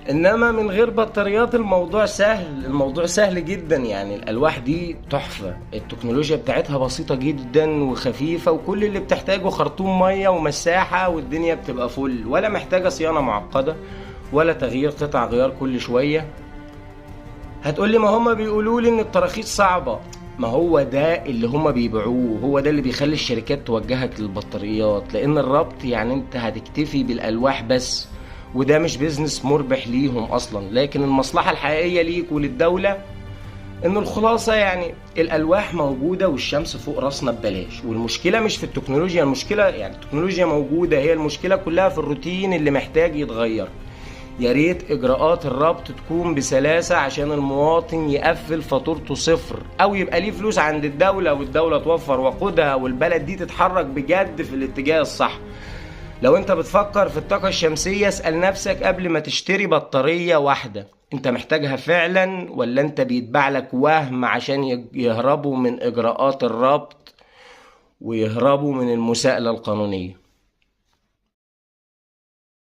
انما من غير بطاريات الموضوع سهل، الموضوع سهل جدا. يعني الالواح دي تحفة، التكنولوجيا بتاعتها بسيطة جدا وخفيفة، وكل اللي بتحتاجه خرطوم مية ومساحة والدنيا بتبقى فل، ولا محتاجة صيانة معقدة ولا تغيير قطع غيار كل شوية. هتقولي ما هما بيقولوا لي ان التراخيص صعبة. ما هو ده اللي هما بيبيعوه، هو ده اللي بيخلي الشركات توجهك للبطاريات، لان الربط يعني انت هتكتفي بالالواح بس، وده مش business مربح ليهم اصلا. لكن المصلحة الحقيقية ليك وللدولة ان الخلاصة يعني الالواح موجودة والشمس فوق راسنا ببلاش. والمشكلة مش في التكنولوجيا، المشكلة يعني التكنولوجيا موجودة، هي المشكلة كلها في الروتين اللي محتاج يتغير. يا ريت اجراءات الربط تكون بسلاسة عشان المواطن يقفل فاتورته صفر، او يبقى ليه فلوس عند الدولة والدولة توفر وقودها، والبلد دي تتحرك بجد في الاتجاه الصح. لو انت بتفكر في الطاقة الشمسية اسأل نفسك قبل ما تشتري بطارية واحدة، انت محتاجها فعلا ولا انت بيتباع لك وهم عشان يهربوا من اجراءات الربط ويهربوا من المساءلة القانونية؟